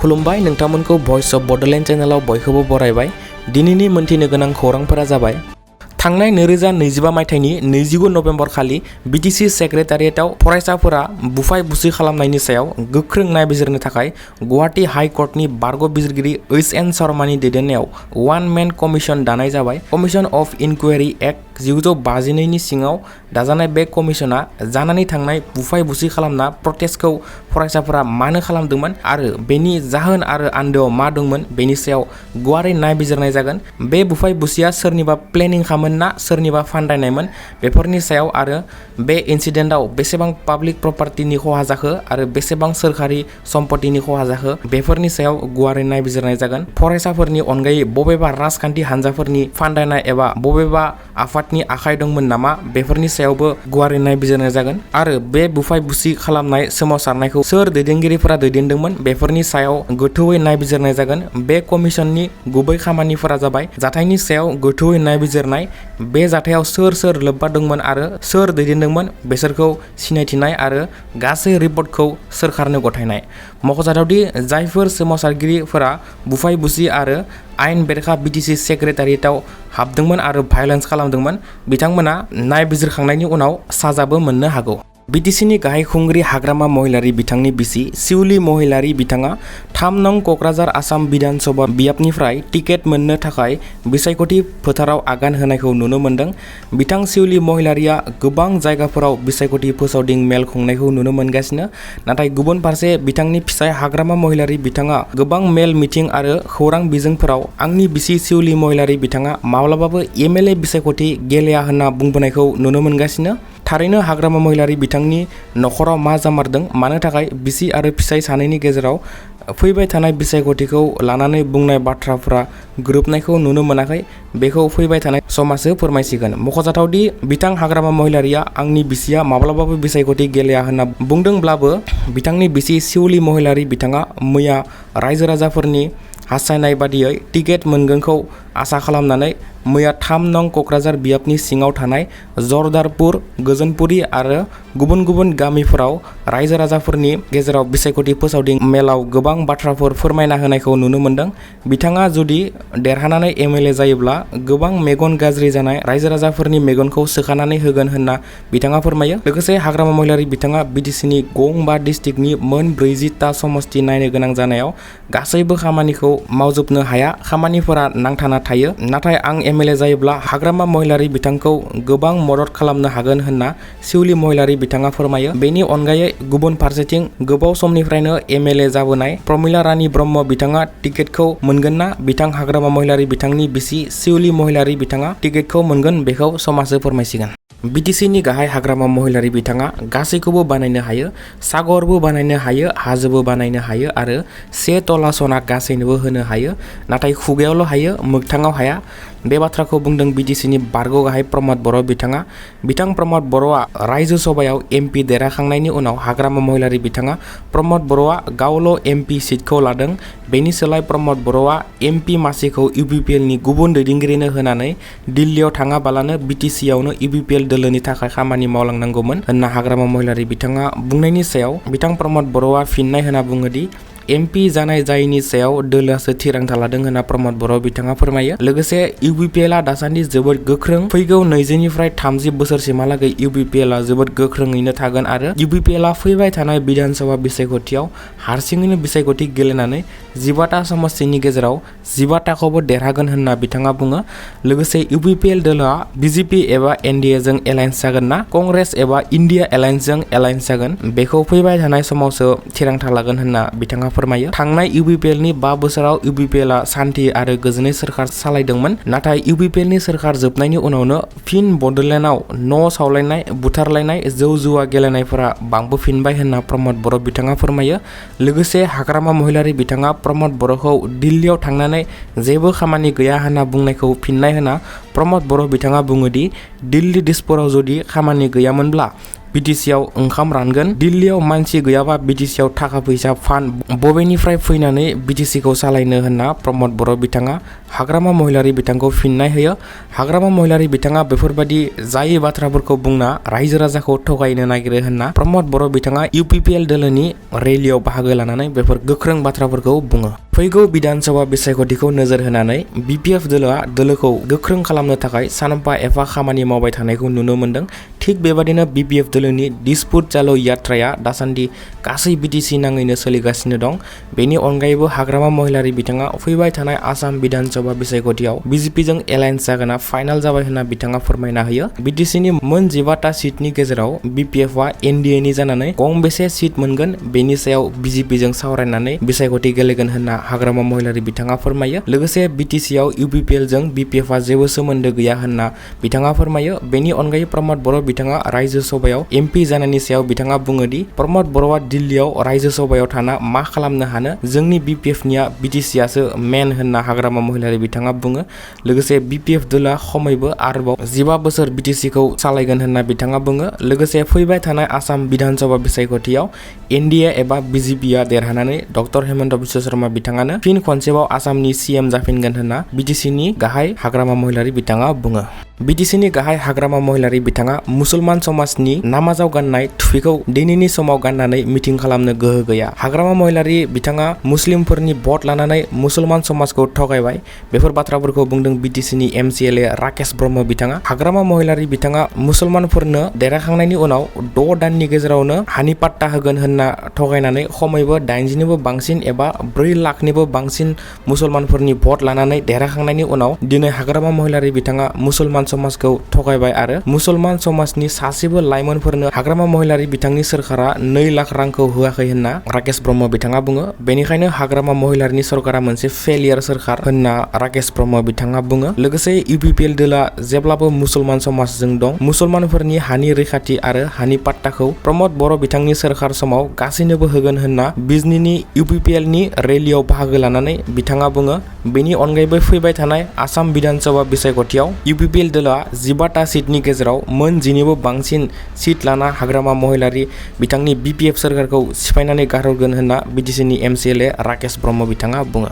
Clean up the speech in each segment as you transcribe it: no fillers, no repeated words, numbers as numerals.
खुलुमबाय नोंथांमोनखौ voice of Bodoland चैनलाव बयखौबो बरायबाय। दिनैनि मोनथिनो गोनां खौरांफोरा जाबाय थांनाय 2025 मायथाइनि 29 नभेम्बर खालि बीटीसी सेक्रेटारियेटआव फरायसाफोरा बुफाय बुसि खालामनायनि सायाव गोख्रों नायबिजिरनो थाखाय गुवाहाटी हाई कोर्टनि बारग' बिजिरगिरि एच.एन. शर्मानि दैदेननायाव वान मेन कमिशन दानाय जाबाय। कमिशन अफ इनक्वायरि एक्ट 1952 नि सिङाव दाजानाय बे कमिशना जानानै थांनाय बुफाय बुसि खालामना प्रटेस्टखौ फरायसाफोरा मानो खालामदोंमोन आरो बेनि जाहोन आरो आन्दोआव मा दंमोन बेनि सायाव गुवारै नायबिजिरनाय जागोन। बे बुफाय बुसिया सोरनिबा प्लेनिं खालामोन ना सोरनिबा फान्दायनायमोन बेफोरनि सायाव आरो बे इन्सिडेन्टआव बेसेबां पाब्लिक प्रपार्टिनि खहा जाखो आरो बेसेबां सोरखारि सम्पतिनि खहा जाखो बेफोरनि सायाव गुवारै नायबिजिरनाय जागोन। फरायसाफोरनि अनगायै बबेबा राजखान्थि हान्जाफोरनि फान्दायनाय एबा बबेबा आफादनि आखाइ दंमोन नामा बेफोरनि सायावबो गुवारै नायबिजिरनाय जागोन आरो बे बुफाय बुसि खालामनाय सोमावसारनायखौ सोर दैदेनगिरिफोरा दैदेनदोंमोन बेफोरनि सायाव गोथौयै नायबिजिरनाय जागोन। बे कमिशननि गुबै खामानिफोरा जाबाय जाथायनि सायाव गोथौयै नायबिजिरनाय, बे जाथायाव सोर सोर लोब्बा दंमोन आरो सोर दैदेनदोंमोन बेसोरखौ सिनायथिनाय आरो गासै रिपर्टखौ सोरखारनो गथायनाय। मख'जाथावदि जायफोर सोमावसारगिरिफोरा बुफाय बुसि आरो आयेन बेरेखा बीटीसी सेक्रेटारियेटआव हाबदोंमोन आरो भायलेन्स खालामदोंमोन बिथांमोना नायबिजिरखांनायनि उनाव साजाबो मोननो हागौ। बीटीसीनि गाहाय खुंगिरि हाग्रामा महिलारी बिथांनि बिसि शिवली महिलारी बिथाङा 3 नं क'क्राझार आसाम बिधान सभा बियाबनिफ्राय टिकेट मोननो थाखाय बिसायख'थि फोथाराव आगान होनायखौ नुनो मोन्दों। बिथां शिवली महिलारीया गोबां जायगाफोराव बिसायख'थि फोसावदिं मेल खुंनायखौ नुनो मोनगासिनो, नाथाय गुबुन फारसे बिथांनि फिसाय हाग्रामा महिलारी बिथाङा गोबां मेल मिटिं आरो खौरां बिजोंफोराव आंनि बिसि शिवली महिलारी बिथाङा माब्लाबाबो एमएलए बिसायख'थि गेलेया होनना बुंबोनायखौ नुनो मोनगासिनो। थारैनो हाग्रामा महिलारी बिथांनि नखराव मा जामारदों, मानो थाखाय बिसि आरो फिसाय सानैनि गेजेराव फैबाय थानाय बिसायख'थिखौ लानानै बुंनाय बाथ्राफोरा गोरोबनायखौ नुनो मोनाखै बेखौ फैबाय थानाय समासो फोरमायसिगोन। मख'जाथावदि बिथां हाग्रामा महिलारीया आंनि बिसिया माब्लाबाबो बिसायख'थि गेलेया होनना बुंदोंब्लाबो बिथांनि बिसि शिवली महिलारी बिथाङा मैया रायजो राजाफोरनि हास्थायनाय बादियै टिकेट मोनगोनखौ आसा खालामनानै मैया 3 नं क'क्राझार बियाबनि सिङाव थानाय जरदारपुर, गोजोनपुरी आरो गुबुन गुबुन गामिफोराव रायजो राजाफोरनि गेजेराव बिसायख'थि फोसावदिं मेलाव गोबां बाथ्राफोर फोरमायना होनायखौ नुनो मोन्दों। बिथाङा जुदि देरहानानै एमएलए जायोब्ला गोबां मेगन गाज्रि जानाय रायजो राजाफोरनि मेगनखौ सोखानानै होगोन होनना बिथाङा फोरमायो। लोगोसे हाग्रामा महिलारी बिथाङा बीटीसीनि गं 5 डिस्ट्रिक्टनि मोन 40टा समस्ति नायनो गोनां जानायाव गासैबो खामानिखौ मावजोबनो हाया, खामानिफोरा नांथाना थायो। नाथाय आं एमएलए जायोब्ला हाग्रामा महिलारी बिथांखौ गोबां मदद खालामनो हागोन होनना शिवली महिलारी बिथाङा फोरमायो। बेनि अनगायै गुबुन फारसेथिं गोबाव समनिफ्रायनो एमएलए जाबोनाय प्रमिला रानी ब्रह्म बिथाङा टिकेटखौ मोनगोन ना बिथां हाग्रामा महिलारी बिथांनि बिसि शिवली महिलारी बिथाङा टिकेटखौ मोनगोन बेखौ समासो फोरमायसिगोन। बीटीसीनि गाहाय हाग्रामा महिलारी बिथाङा गासैखौबो बानायनो हायो, सागरबो बानायनो हायो, हाजोबो बानायनो हायो आरो 1 तला सना गासैनोबो होनो हायो, नाथाय खुगायावल' हायो, मोगथाङाव हाया। बे बाथ्राखौ बुंदों बीटीसीनि बारग' गाहाय प्रमद बर' बिथाङा। बिथां प्रमद बर'आ रायजो सभायाव एमपि देरहाखांनायनि उनाव हाग्रामा महिलारी बिथाङा प्रमद बर'आ गावल' एमपि सिटखौ लादों, बेनि सोलाय प्रमद बर'आ एमपि मासिखौ इउपिपिएलनि गुबुन दैदेनगिरिनो होनानै दिल्लीयाव थाङाबालानो बीटीसीआवनो इउपिपिएल दोलोनि थाखाय खामानि मावलांनांगौमोन होनना हाग्रामा महिलारी बिथाङा बुंनायनि सायाव बिथां प्रमद बर'आ फिननाय होना बुङोदि एमपि जानाय जायैनि सायाव दोलोआसो थिरांथा लादों होनना प्रमद बर' बिथाङा फोरमायो। लोगोसे इउपिपिएलआ दासान्दि जोबोद गोख्रों, फैगौ 20 निफ्राय 30 बोसोरसिमहालागै इउपिपिएलआ जोबोद गोख्रोङैनो थागोन आरो इउपिपिएलआ फैबाय थानाय बिधान सभा बिसायख'थियाव हारसिङैनो बिसायख'थि गेलेनानै 15टा समस्तिनि गेजेराव 15टाखौबो देरहागोन होनना बिथाङा बुङो। लोगोसे इउपिपिएल दोलोआ बीजेपी एबा एनडिएजों एलायन्स जागोन ना कंग्रेस एबा इन्डिया एलायन्सजों एलायन्स जागोन बेखौ फैबाय थानाय समावसो थिरांथा लागोन होनना बिथाङा फोरमायो। थांनाय इउपिपिएलनि 5 बोसोराव इउपिपिएलआ सान्थि आरो गोजोनै सोरखार सालायदोंमोन, नाथाय इउपिपिएलनि सोरखार जोबनायनि उनावनो फिन बड'लेण्डआव न' सावलायनाय, बुथारलायनाय, जौ जुवा गेलेनायफोरा बांबोफिनबाय होनना प्रमद बर' बिथाङा फोरमायो। लोगोसे हाग्रामा महिलारी बिथाङा प्रमद बर'खौ दिल्लीयाव थांनानै जेबो खामानि गैया होनना बुंनायखौ फिननाय होना प्रमद बर' बिथाङा बुङोदि दिल्ली दिसपुराव जुदि खामानि गैयामोनब्ला BTC आव ओंखाम रानगोन, दिल्लीयाव मानसि गैयाबा BTC आव थाखा फैसा फान्ड बबेनिफ्राय फैनानै BTC खौ सालायनो होनना प्रमद बर' बिथाङा हाग्रामा महिलारी बिथांखौ फिननाय होयो। हाग्रामा महिलारी बिथाङा बेफोरबादि जायै बाथ्राफोरखौ बुंना रायजो राजाखौ थगायनो नागिरो होनना प्रमद बर' बिथाङा UPPL दोलोनि रेलियाव बाहागो लानानै बेफोर गोख्रों बाथ्राफोरखौ बुङो। फैगौ बिधानसभा बिसायख'थिखौ नोजोर होनानै BPF दोलोखौ गोख्रों खालामनो थाखाय सानफा एफा खामानि मावबाय थानायखौ नुनो मोनदों। थिग बेबादिनो BPF दोलोनि डिसपुट चालु यात्राया दासान्दि गासै BTC नाङैनो सोलिगासिनो दं। बेनि अनगायैबो हाग्रामा महिलारी बिथाङा फैबाय थानाय आसाम बिधानसभा बिसायख'थियाव BJP जों एलायन्स जागोना फाइनाल जाबाय होनना बिथाङा फोरमायना होयो। BTC नि मोन 15टा सिटनि गेजेराव BPF आ NDA नि जानानै गंबेसे सिट मोनगोन बेनि सायाव BJP जों सावरायनानै बिसायख'थि गेलेगोन होनना हाग्रामा महिलारी बिथाङा फोरमायो। लोगोसे BTC आव UPPL जों BPF आ जेबो सोमोन्दो गैया होनना बिथाङा फोरमायो। बेनि अनगायै प्रमद बर' बिथाङा रायजो सभायाव MP जानायनि सायाव बिथाङा बुङो दि प्रमद बर'आ दिल्लीयाव रायजो सभायाव थाना मा खालामनो हानो, जोंनि BPF निया BTC आसो मेन होनना हाग्रामा महिलारी बिथाङा बुङो। लोगोसे BPF दोला खमैबो आरोबाव 15 बोसोर BTC खौ सालायगोन होनना बिथाङा बुङो। लोगोसे फैबाय थानाय आसाम बिधानसभा बिसायख'थियाव NDA एबा BJP आ देरहानानै डक्टर हेमन्त बिश्व शर्मा बिथाङानो फिन खनसेबाव आसामनि CM जाफिनगोन होनना BTC नि गाहाय हाग्रामा महिलारी बिथाङा बुङो। BTC नि गाहाय हाग्रामा महिलारी बिथाङा मुसलमान समाजनि नामाजाव गाननाय थुफिखौ दिनैनि समाव गाननानै मिटिं खालामनो गोहो गैया। हाग्रामा महिलारी बिथाङा मुस्लिमफोरनि भट लानानै मुसलमान समाजखौ थगायबाय। बेफोर बाथ्राफोरखौ बुंदों BTC नि MCLA राकेश ब्रह्म बिथाङा। हाग्रामा महिलारी बिथाङा मुसलमानफोरनो देरहाखांनायनि उनाव 6 दाननि गेजेरावनो हानि पाट्टा होगोन होनना थगायनानै खमैबो 80 निबो बांसिन एबा 4 लाखनिबो बांसिन मुसलमानफोरनि भट लानानै देरहाखांनायनि उनाव दिनै हाग्रामा महिलारी बिथाङा मुसलमान समाजखौ थगायबाय आरो मुसलमान समाजनि सासेबो लाइमोनफोरनो हाग्रामा महिलारी बिथांनि सोरखारा 2 लाख रांखौ होआखै होनना राकेश ब्रह्म बिथाङा बुङो। बेनिखायनो हाग्रामा महिलारीनि सरकारा मोनसे फेलियर सोरखार होनना राकेश ब्रह्म बिथाङा बुङो। लोगोसे UPPL दोला जेब्लाबो मुसलमान समाजजों दं। मुसलमानफोरनि हानि रैखाथि आरो हानि पाट्टाखौ प्रमद बर' बिथांनि सोरखार समाव गासैनोबो होगोन होनना बिजनीनि UPPL नि रेलियाव बाहागो लानानै बिथाङा बुङो। बेनि अनगायैबो फैबाय थानाय आसाम बिधानसभा बिसायख'थियाव UPPL दोला 15टा सिटनि गेजेराव मोन 10 निबो बांसिन सिट लाना हाग्रामा महिलारी बिथांनि BPF सोरखारखौ सिफायनानै गारहरगोन होनना BTC नि MCLA राकेश ब्रह्म बिथाङा बुङो।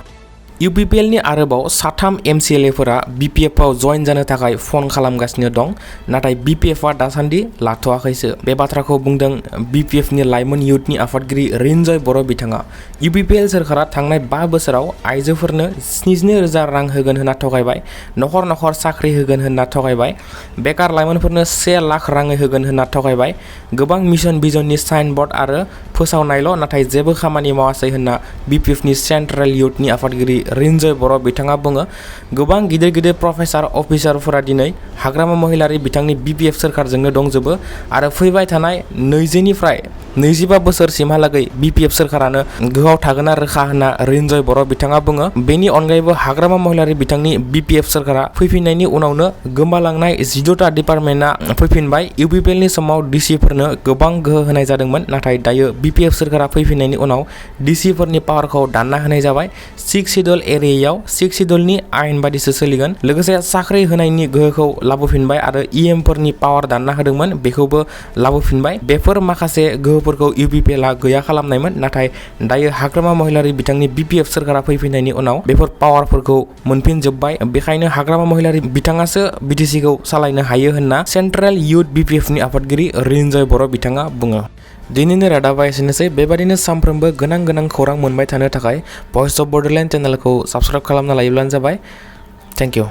UPPL नि आरोबाव 3 MCLA फोरा BPF आव जइन जानो थाखाय फन खालामगासिनो दं, नाथाय BPF आ दासान्दि लाथ'वाखैसो। बे बाथ्राखौ बुंदों BPF नि लाइमोन युथनि आफादगिरि रिन्जय बर' बिथाङा। UPPL सोरखारा थांनाय 5 बोसोराव आइजोफोरनो 70,000 रां होगोन होनना थगायबाय, नखर नखर साख्रि होगोन होनना थगायबाय, बेकार लाइमोनफोरनो 1 लाख राङै होगोन होनना थगायबाय, गोबां मिशन भिजननि साइन बर्ड आरो फोसावनायल' नाथाय जेबो खामानि मावासै होनना BPF नि सेन्ट्रेल युथनि आफादगिरि रिन्जय बर' बिथाङा बुङो। गोबां गिदिर गिदिर प्रफेसार अफिसारफोरा दिनै हाग्रामा महिलारी बिथांनि BPF सोरखारजोंनो दंजोबो आरो फैबाय थानाय 20 निफ्राय 25 बोसोरसिमहालागै BPF सोरखारानो गोहोआव थागोना रोखा होनना रिन्जय बर' बिथाङा बुङो। बेनि अनगायैबो हाग्रामा महिलारी बिथांनि BPF सोरखारा फैफिननायनि उनावनो गोमालांनाय 16टा डिपार्टमेन्टआ फैफिनबाय। UPPL नि समाव DC फोरनो गोबां गोहो होनाय जादोंमोन, नाथाय दायो BPF सोरखारा फैफिननायनि उनाव DC फोरनि पावारखौ दानना होनाय जाबाय। 6 शिड्युल एरियायाव 6 शिड्युलनि आयेन बादिसो सोलिगोन। लोगोसे साख्रि होनायनि गोहोखौ लाबोफिनबाय आरो EM फोरनि पावार दानना होदोंमोन, बेखौबो लाबोफिनबाय। बेफोर माखासे गोहोफोरखौ UPPL आ गैया खालामनायमोन, नाथाय दायो हाग्रामा महिलारी बिथांनि BPF सोरखारा फैफिननायनि उनाव बेफोर पावारफोरखौ मोनफिनजोब्बाय। बेखायनो हाग्रामा महिलारी बिथाङासो BTC खौ सालायनो हायो होनना सेन्ट्रेल युथ BPF नि आफादगिरि रिन्जय बर' बिथाङा बुङो। दिनैनि रादाबा एसेनोसै। बेबादिनो सानफ्रोमबो गोनां खौरां मोनबाय थानो थाखाय भइस अफ बडोलेण्ड चेनेलखौ साबस्क्राइब खालामना लायोब्लानो जाबाय। Thank you.